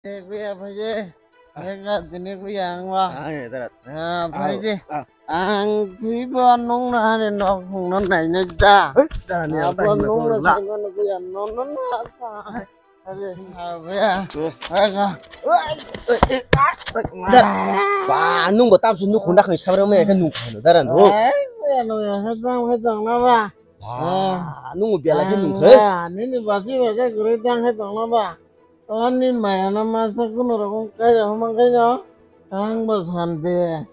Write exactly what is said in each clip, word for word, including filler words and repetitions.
Kuya phaidi. Eka tini kuya ang wa. Ah, ya, darat. Ah, phaidi. Ah. Ang thwibo nung na hani nok hung no nainai da. Hei, darat ni ang abo tah nung na hinma kuya no no na. Are, ha, kuya. Eka. Ba, nung bo tamsu nuk hunda khang sabra me ka nuk khang darat no. Ai, kuya no ya, hejang, hejang na ba. Ba, nung bo bela khe nuk khe. Ah, nini basi ba khe gurui tang khe tong na ba. Ani maya no masa kuno rokom kaya homa kaya ang bo sante.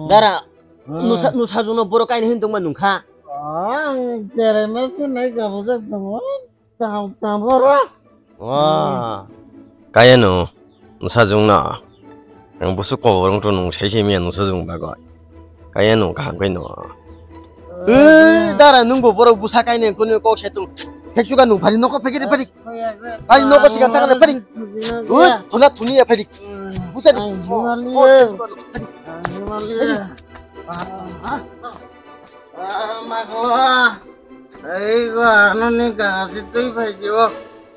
Dara, hmm. Nusa, nusa jungno borok kaini hin tongma nungkha. Ang cherai ma se nai ka bujak tongo. Tang, tang boro. Wah. Kaya no, nusa jungno. Ang busu kok rong to nung sai sai miya nusa jung bagoi. Kaya no kaham kai no. Eh, dara nung bo borok busa kai ne kono kok se tung. Hek suka nung phari noko phekiri phari. Phari noko sikan thakane phari. Ui, thuna thuni ya phari. Busa di. Ang himali. Oh, ya. Phari. Ang himali. Phari. Ah, ah, ah. Ah, maklo. Ei go ano ni ka si tui phai si o.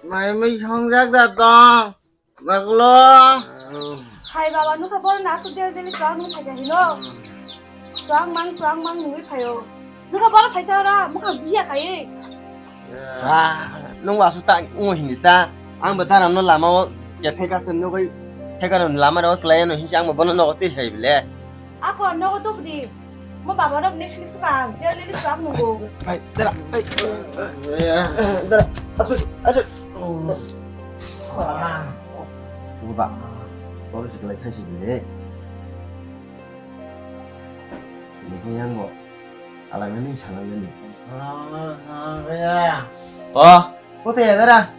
Mai mai songjak da tong. Baklo. Hai baba, nukha boro na asuk deli deli chwng nung phaikha hino. Chwng mang, chwng mang nungwi phaio. Nukha boro phaisa ora, mukha biya khai. Ah, nung asuk ta ngu hindi ta. Ang ba daram no lama o ya pheka sen nugwi pheka no lama ro klaya no hinsi ang ba bono nogo twi hai bile. Ako nogo tubdi. Mo baba rok next list ka, dia lili chwng nungo. Hai, dara, hai. Dara, asu, asu. Buba, baru setelah kasih gini. Ini kan yang kok. Alam ini salam ini. Oh, kota ya, dara.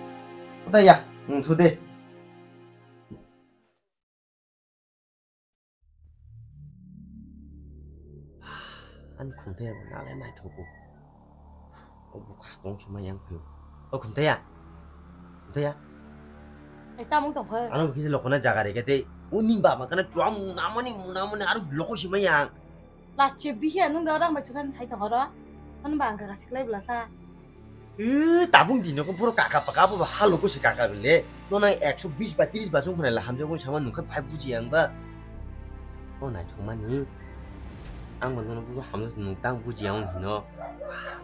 Kota ya, hmm, sudah. Ani khumthai bo nalai naithogo. O bwkha tong se maya wng phaio. O khumthaiya. Khumthaiya. Ai, tamung tong phai. Ano kisa lokona jaga rega tei. O ni baba kana chwng munamani, munamani aro loko se maya. Lachi bihiya nung da rang bai chukan sai tong oro. Ano ba ang kaka siklai bwlasa. Eh, tabung dino ko puro kaka paka bo halo ko si kaka bile. No na ekso bis ba tris ba song khna la hamjak ko sama nungkha phai buji ang ba. O naithok mani. Ang bo nono bujo hamjak nung tang buji ang hino.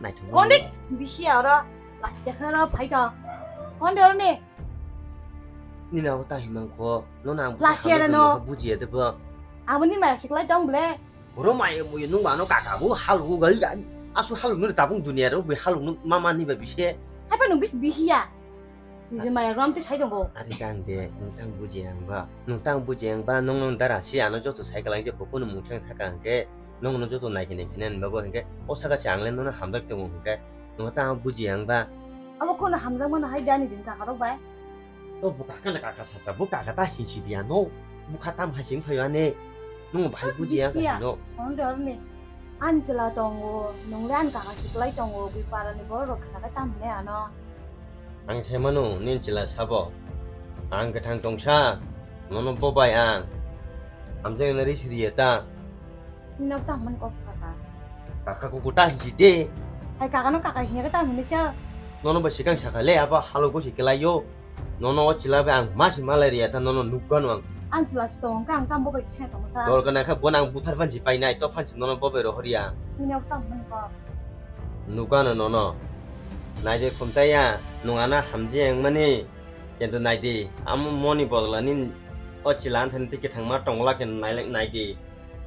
Naithok mani. Konik bisi oro lachia khna ro phai to. Konde oro ni. Nina o ta himang ko. No na ang bujo hamjak nung buji ya de bo. Abo ni ma siklai tong bile. Oro maya muya nung mano kaka bo haluk gai gai. Asu haluk nung tabung dunia ro bo haluk nung mama ni ba bise. Hai pa nung bis bihiya. Nije maya rom te sai tongo. Ari kang de nung tang buji ang ba. Nung tang buji ang ba nung nung dara si ano joto sai kalang je pokon mung thang thaka hingke. Nung nung joto nai kene kene ba bo hingke. O saka si ang le nung hamdak tongo hingke. Nung tang buji ang ba. Abo kono hamjak mano hai dani jin kaka rok bai. To bwkha kana kaka sasa, bwkha kata hinsi dia no. Bwkha tam hai sing phayo ane. Nung bahai buji ya kaka no. Kono dor ni. An chila tongo, nung le an kaka siklai tongo, bui para ni borok rok khana kai tam hine ano. Ang sai mano, nin chila sabo. Ang gathang tongsa, nono bobai ang. Amjeng na ri siri ya ta. Nino tamo ni kok sakha. Kaka kuku ta hinsi de. Hai kaka no kaka hiya ta hinsi sa. Nono ba sikang sakha le abo halo go si kelai yo. Nono o chila be ang masi malai riya ta nono nukgano ang. Ang chila si tong kang tam bo bai khe tong sa. Dol kana kha bon ang buthar phan si pai nai to phan si nono bo bai rohor ya. Nino tamo ni kok. Nukgano nono. Nai de khumtai ya nung ana hamji ang mani. Kento nai de amo moni bodol ani o chila ang thani tike thangma tongla kento nai nai de.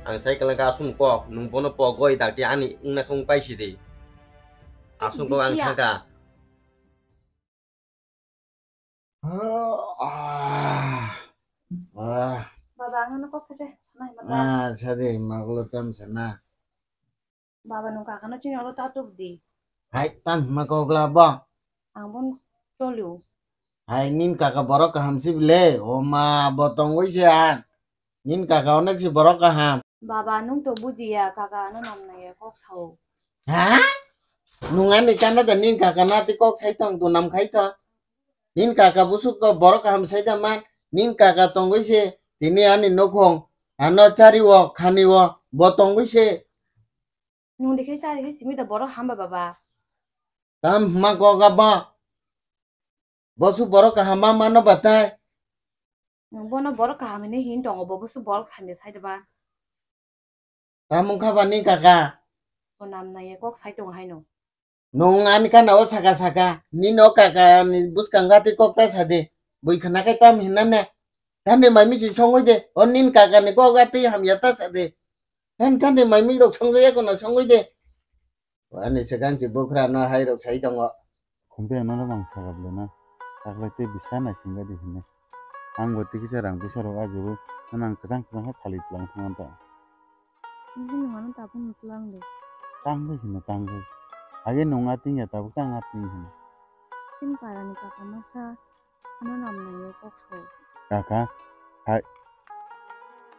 Ang sai kalang ka asum kok, nung bono pogoi dakti ani wngna khe wng paisidi. Asum kok ang thangka. Ah, ah. Baba, ang no kok khaje, sana himata. Ah, sadi, magulo tam sana. Baba, nung kaka no chini olo ta tubdi. Hai, tam hima kok la bo. Ang bon cholio. Hai, nin kaka borok kaham si bile, o ma, bo tongoi se ang. Nin kaka onek si borok kaham. Baba, nung to bujiya, kaka ano nam naiya kok sao. Ha? Nung ani kana da nin kaka na ti kok sai tong, tu nam khai to. Nin kaka busuk ko borok kaham sai da man. Nin kaka tongoi se, tini ani nokhong, ano chari o, khani o, bo tongoi se. Nung dikhe chari khe simi da borok hamba baba. Tam hima kok abo. Bosu borok kaham ma mano batai. Nwng bono borok kaham hinwi hin tongo, bo busu borok hamya sai da ba. Tamung kha bani kaka. Bo nam naiya kok sai tongo haino. Nwng ani kana o saka saka, nini o kaka ni bwskango atwi kok ta sa de. Bui khna khe tam hinna ne. Thani mai mi si songwi de, o nini kaka ni kok atwi hamya ta sa de. Thani thani mai mi rok songwi ya kono songwi de. Ani swkang si buphra no hai rok sai tongo. Khumte ano no bang saka bwle na. Taklai tei bisa nai singga di hinne. Ang bo tikisa rang puisa rok ajibo. Nang kwchang kwchang khe khali tlang thang ta. Nini nwng ano tabuk no tlang de. Tangwi hino tangwi. Age nwng ating ya tabuk tang ating hino. Chini para ni kaka masa ano nam nai o kok so. Kaka, hai.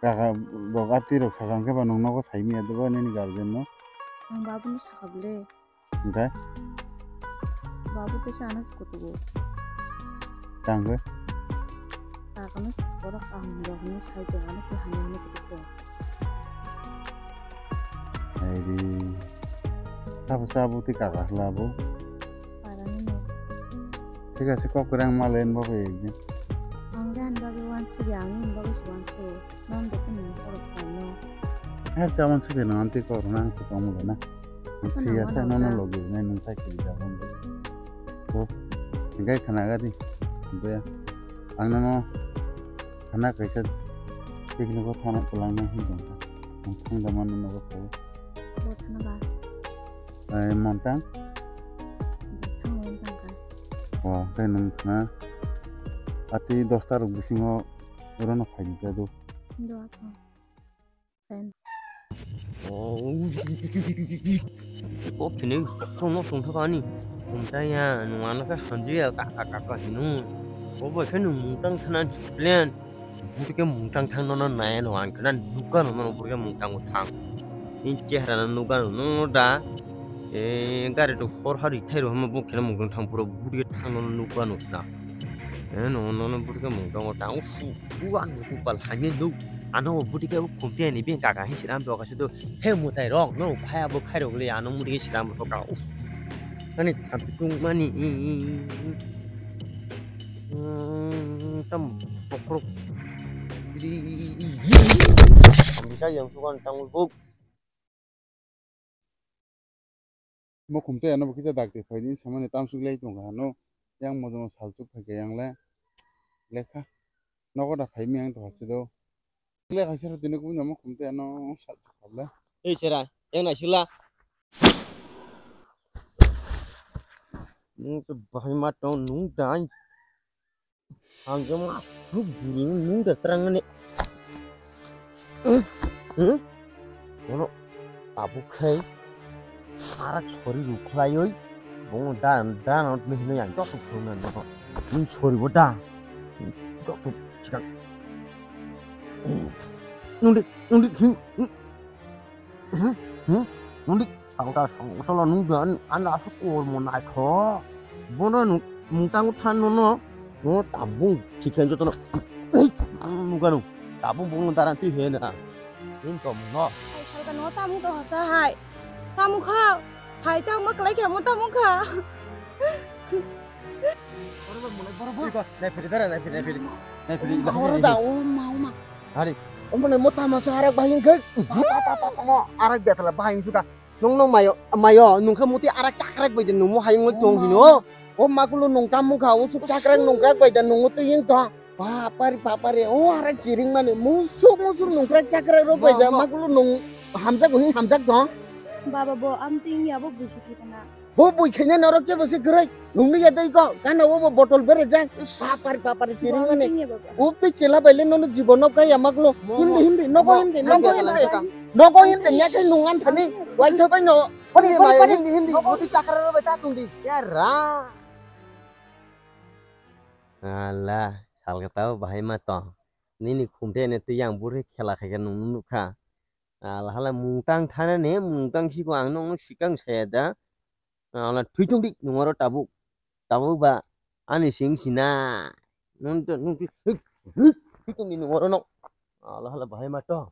Kaka rok atwi rok sakang khe ba nwng nogo sai miya debo nini guardian no. Ang babu no saka bwle. Hwnkhe? Babu khe chana se kutugo. Tangkhe? Kakano se borok kaham rok hinwi sai tongo, ano se hamya hwnwi kutugo. Aidi. Sabo sabo tei kaka hwla bo. Parani no. Thik ase, kok kwrang ma len bo bai ekdin. Ang le ani bagwi wansukya, ang nini bagwi se wansugo. Nang de kunu borok kaino. Her kaman sidi nang anti kok nang to kamu le na. Thik ase, nono logi nai nung sai kiri da bang. To, engai khana ga di. Be, ang nono khana kaisa picnic o thana kwlang nai hin tong. Ang thang da mano nogo sai. Bo thana ba. Ai montang. Bo thang nai thang ka. O, tei nung khana. Ati dosta rok bisingo orono phai di do. Do ato. O phini kono songthok ani. Umtaya nung ano khe hamjia kaka kaka hinu. Obo khe nung mungtang thana plan. Buri khe mungtang thang nono nai ano ang khana nukha nono buri khe mungtang thang. Ni chehra no nukha nono da. E gari to hor hari thai ro hama bo khena mungtang thang pura buri khe thang nono nukha nukha. E nono buri khe mungtang thang. Ufu. Buang buku pal hanya lu. Ano buti ke khumte ni bin kaka hin siram do kasu do. He mutai rok no phaya bo khairok le ano muti ke siram do ka. Ani thapi tung mani. Tam bokrok. Bisa yang sukan tangul buk. Mo khumte ano bo kisa dakti phaidi samani tamsuk lai tongkha ano yang mojono salchuk phaikha yang le lekha nogo da phaimi ang to hasido lekha sero tini kubun mo khumte ano salchuk khable. Ei sera, yang naisila. Nung to bahai ma tong nung dai. Ang khe ma aswk bwrwi nung da twrang ani. Hmm? Bono tabuk khai arak sori rukhlaioi. Bono da da no hinwi ang joto phunuknai bono. Nung sori bo da. Joto chikang. Nung di, nung di, hmm, hmm. Hmm? Hmm? Nung di. Sangta song solo nung dan an asu kor mo nai kho. Bono nung mungtang than no no. No tabung chicken joto no. Nung kanu. Tabung bung daran ti he na. Ning to no. Hai salka no tamu to hasa hai. Tamu kha. Hai tamu ma kalai kha mo tamu kha. Borobar mulai borobar. Iko, nai phiri dara, nai phiri, nai phiri. Nai phiri. Oro da o ma o ma. Hari. Omo nai mo tama sa arak bahing khe. Pa pa pa pa pa mo arak dia tala bahing suka. Nung nung mayo, mayo, nung khe muti arak chakrak bai de nung mo hayung tong hino. O makulo nung tam mukha, o suk chakrak nung krak bai de nung o tuying tong. Bapari, bapari, o arak chiring mani, musuk, musuk nung krak chakrak rok bai de makulo nung hamjak hing hamjak tong. Baba bo am ting ya bo busi khitana. Bo bui khaina norok kebo se kwrwi. Nungni ya dei ko, gana obo botol berejak. Bapari, bapari, chiring mani. Am ting ya baba. Ubtwi chela baile nono jibono kaya maklo. Hindi, hindi, nogo hindi, nogo hindi. Nogo hindi, nyakai nungan thani. Waisa bai no. Pori, pori, pori. Hindi, hindi. Nogo hindi chakra bai ta tungdi. Ya ra. Ala, salka tao bahai ma to. Nini khumte ne twi yang buri khela khaikhe nung nukha. Ala hala mungtang thana ne mungtang siko ang nung sikang saya da. Ala thwitung dik nung oro tabuk. Tabuk ba ani sing sina. Nung to nung thwitung di nung oro no. Ala hala bahai ma to.